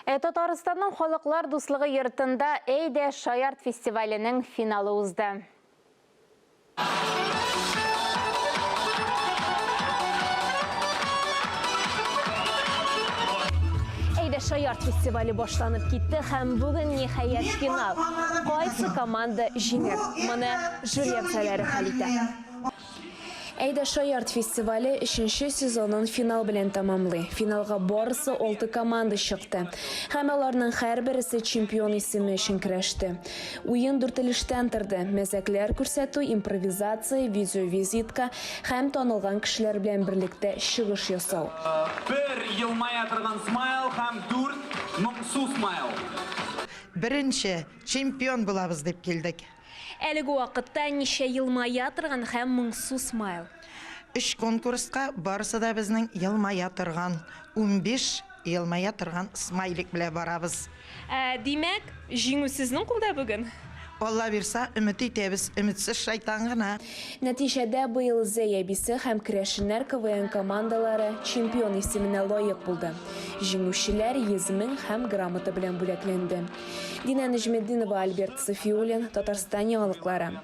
Ә Татарстанның Халыклар дуслыгы йортында Әйдә, шаярт фестиваленең финалы узды. Әйдә, шаярт фестивале башланып китте һәм бүген, ниһаять, финал. Кайсы команда җиңәр? Моны жюри әгъзалары хәл итә. Әйдә шаярт фестивале өченче сезонын финал белән тәмамлый. Финалга барысы алты команда чыкты. Һәм аларның һәрбересе чемпион исеме өчен көрәште. Уен дүрт өлештән торды, мәзәкләр күрсәтү, импровизация, видеовизитка һәм танылган кешеләр белән берлектә чыгыш ясау. Бер елмая торган смайл һәм дүрт моңсу смайл. Беренче чемпион булабыз дип килдек. Әлеге вакытта ничә елмая торган һәм моңсу смайл? Өч конкурска барысы да безнең елмая торган, 15 елмая торган смайлик белән барабыз. Ә, димәк, җиңү сезнең кулда бүген? Алла бирса, өмет итәбез, өметсез шайтан гына. Нәтиҗәдә, быел Зәй әбисе һәм Керәшеннәр КВН командалары чемпион исеменә лаек булды. Җиңүчеләр 100 мең һәм грамота белән бүләкләнде. Динә Нәҗметдинова, Альберт Сафиуллин, Татарстан яңалыклары.